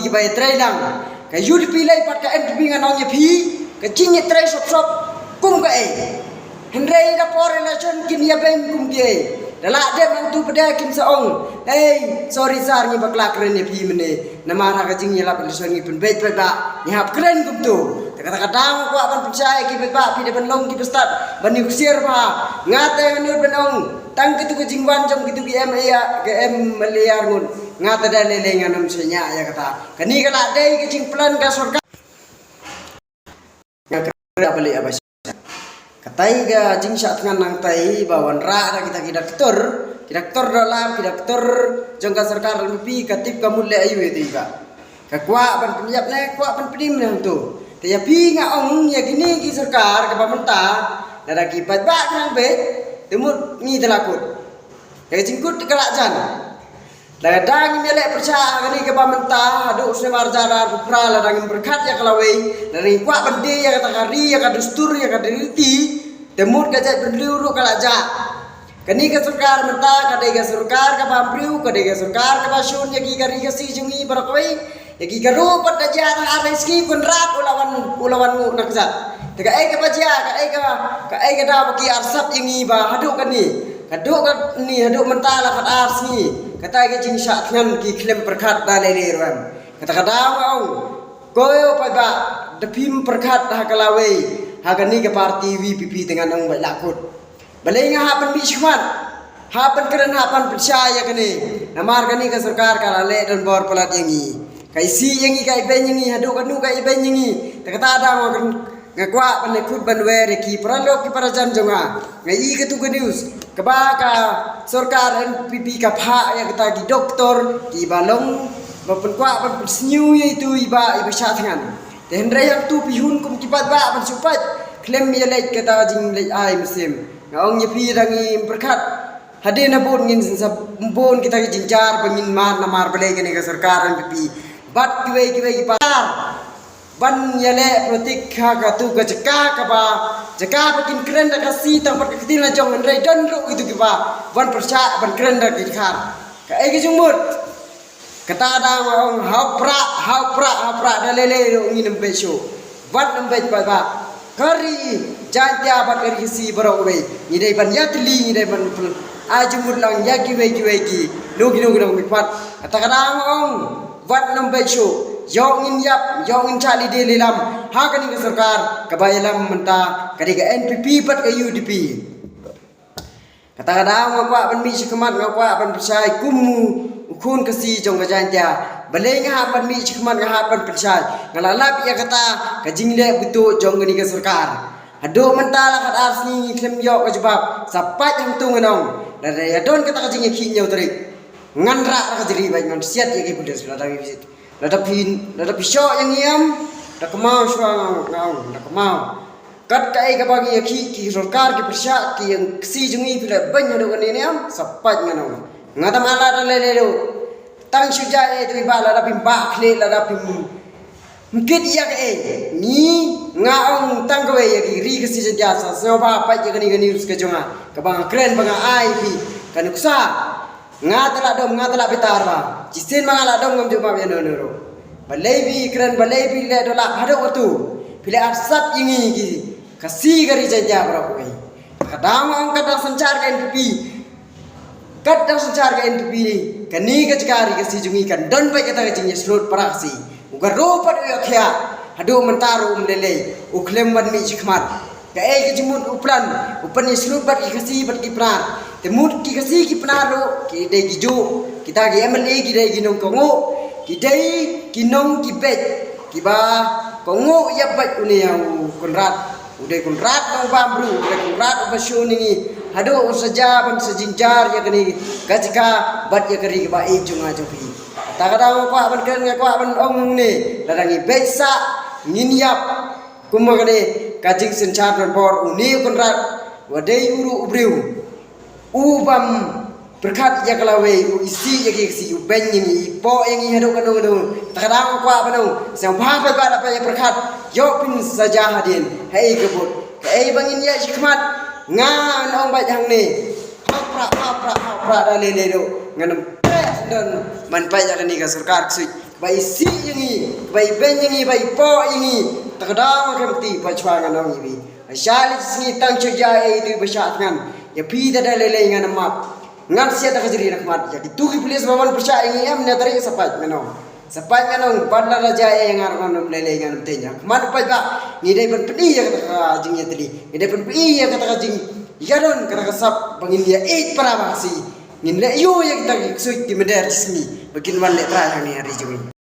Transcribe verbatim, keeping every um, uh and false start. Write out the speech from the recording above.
ba ïatrei lang. Ka U D P lei pat ka N P P ngan ong ïa phi, ka jingïatrei sop sop kum kaei. Hynrei da por election kin ïa beiñ kum kiei. Da lah dep nangtu pat de kin sa ong, "Ei, sorry sir, ngi bakla kren ïa phi mynne. Namar ha ka jingïalap election ngi pynbeit paidbah, ngi hap kren kumtu." Te kata ka daw nga kwah ban pynshai ïa ki paidbah, phi dei ban long ki bastad ban ïa ksiar bha. Nga te nga nud ban ong, tang kitu ka jingwan jong kitu ki M L A, ka M L A ar ngut. Nga te da lei lei ngan ym shaniah ïa kata. Kane ka la dei ka jingplan ka sorkar. Nga kren da ba lei ba shai. Katai ka jingshah thngan nangtai ba wanrah da kita ki doktor, ki doktor da lap, ki doktor jong ka sorkar N P P ka tip ka mut leh aïu ïa tu ba. Ka kwah ban pynïap ne, kwah ban pynïap ne hangtu. Te ïa phi nga ong ïa kine ki sorkar kaba mynta, lada ki paidbah ki nang beit, te mut ngi te la kut. Ïa ka jingkut ka la jan. Lada ngim ïaleh pyrshah ha kane kaba mynta, haduh u snem ar hajar arphew phra lada ngim pyrkhat ïa ka lawei, lada ngi kwah ban die ïa kata ka ri, ïa ka dustur, ïa ka riti, te mut ka jaitbynriew ruh ka la jah. Kane ka sorkar mynta ka dei ka sorkar kaba briew, ka dei ka sorkar kaba shun ïa ki ka ri Khasi jong ngi baroh kawei. Ïa ki ka ruh pat da jia tang ar lai sngi Conrad u la wan, u la wan nguh na kjat. Te kaei kaba jia, kaei ka, kaei ka daw ba ki arsap ïa ngi ba haduh kane, haduh kane, haduh mynta la khatar sngi. Kata ka jingshah thngan ki khlem pyrkhat da lei lei ruh em. Kata ka daw nga ong, ko ïa paidbah, da phim pyrkhat ha ka lawei ha kane ka party V P P te ngan ong ba la kut. Balei nga hap ban mih shakhmat, hap ban kren, hap ban pynshai ïa kane. Namar kane ka sorkar ka la leh donbor palat ïa ngi. Ka isih ïa ngi, ka ibeiñ ïa ngi, haduh katno ka ibeiñ ïa ngi. Te kata da nga kren, nga kwah ban leh kut ban wer ïa ki paralok ki parajan jong nga. Nga i katu ka news kaba ka sorkar N P P ka phah ïa kata ki doktor kiba long ba pynkwah ban pynsniew ïa itu iba, iba shah thngan. Te hynrei hangtu phi hun kum ki paidbah ban shu peit khlem ïaleit kata jingleit ai mynsiem. Nga ong ïa phi da ngim pyrkhat. Hadien habud ngin sa bun kita ki jingjia ba ngin mad namar balei kane ka sorkar N P P bad kiwei kiwei ki party ban ïaleh politik ha katu ka jaka kaba, jaka ba kin kren da ka Khasi tang bad ka ktien la jong, hynrei don ruh kitu kiba wan pyrshah ban kren da ki Dkhar. Kaei ka jingmut? Kata da nga ong ha u Prah, ha u Prah, ha u Prah da lei lei ruh ngin ym beit shuh. Wat ym beit paidbah. Ka ri Jaintia bad ka ri Khasi baroh kawei, ngi dei ban ïatylli, ngi dei ban pyn-, ai jingmut lang ïa kiwei kiwei ki, no ki no ki nongmihpat. Kata ka da nga ong wat ym beit shuh. Ïoh ngin ïap, ïoh ngin shah lide lilam ha kane ka sorkar kaba ïalam mynta ka dei ka N P P bad ka U D P. Kata ka daw nga kwah ban mih shakhmat, nga kwah ban pynshai kum u khun Khasi jong ka Jaintia. Balei nga hap ban mih shakhmat, nga hap ban pynshai? Nga la lap ïa kata ka jingleh butut jong kane ka sorkar. Haduh mynta la khatar sngi ngi khlem ïoh ka jubab. Sa peit hangtu ngan ong. Lada ïa don kata ka jingïakhih hynñiew tarik, ngan rah da ka jri bad ngan siat ïa ki pulit lada ngi visit. Lada phi, lada phi shoh ïa ngi em, da kynmaw shuwa nga ong, da kynmaw. Kat kaei kaba ngi ïakhih, ki sorkar ki pyrshah, ki ïing Khasi jong ngi phi la beiñ haduh kane ne em, sa peit ngan ong. Nga tam ala da lei lei ruh. Tang shu jia ïa itu iba, lada phim bah khlieh, lada phim kit ïa kaei. Ngi, nga ong tang kawei ïa ki ri Khasi Jaintia, sa sngewbha peit ïa kane ka news ka jong nga kaba nga kren ba nga ai phi ka nuksa. Nga te la dom, nga te la bitar ba shisien ma nga la dom ngam jubab ïa no no ruh. Balei phi kren, balei phi leh dolap haduh katu? Phi leh arsap ïa ngi ki Khasi ka ri Jaintia baroh kawei. Ka daw nga ong kat da synshar ka N P P, kat da synshar ka N P P, kane ka jaka ri Khasi jong ngi kan don beit kata ka jingïasyllud para Khasi. U Garo pat u ïohthiah, haduh mynta ruh um lei lei, u khlem wan mih shakhmat. Kaei ka jingmut u plan, u pynïasyllud bad ki Khasi bad ki Pnar? Te mut ki Khasi ki Pnar ruh ki dei kijuh, kita ki M L A ki dei ki nongkohnguh, ki dei ki nong ki beit, kiba kohnguh ïa beit une u Conrad. U dei Conrad nongbam bru, u dei Conrad uba shun ïa ngi haduh u sa jia ban sa jynjar ïa kane ka jaka bad ïa ka ri kaba ïeit jong nga jong phi. Kata ka daw nga kwah ban kren, nga kwah ban ong hangne, lada ngi beit sah, ngin ïap. Kumba kane ka jingsynshar donbor, une u Conrad, wa dei u ruh u briew u bym pyrkhat ïa ka lawei, u isih ïa ki Khasi, u beiñ ïa ngi, i poh ïa ngi haduh kano kano. Kata ka daw nga kwah ban ong, sngewbha paidbah lada phi ïa pyrkhat, ïoh phin saja hadien. Haei ka bud, kaei ba ngin ïa shakhmat? Ngan ong beit hangne, ha u Prah, ha u Prah, ha u Prah da lei lei ruh ngan ym treh don ban peit ïa kane ka sorkar ksuid. Ba i sih ïa ngi, ba i beiñ ïa ngi, ba i poh ïa ngi. Ta ka daw nga kynti ba shuwa ngan ong ïa phi, ba sha lei sngi tang shu jia ïa itu ba shah thngan. Ïa phi te da lei lei ngan map. Ngan siat da ka jri na khmat ïa kitu ki pulit ba wan pyrshah ïa ngi em ne tarik sa pait ngan ong. Sa pait ngan ong bad lada jia ïa nga ruh ngan ym lei lei ngan ym teiñ. Khmat pait ba ngi dei ban pyni ïa kata ka jingïatylli. Ngi dei ban pyni ïa kata ka jingïadon kata ka sap ba ngin ïa ïeit para ba si. Ngin leh ïoh ïa kita ki ksuid ki mynder ki sngi ba kin wan leh trai hangne ha ri jong ngi.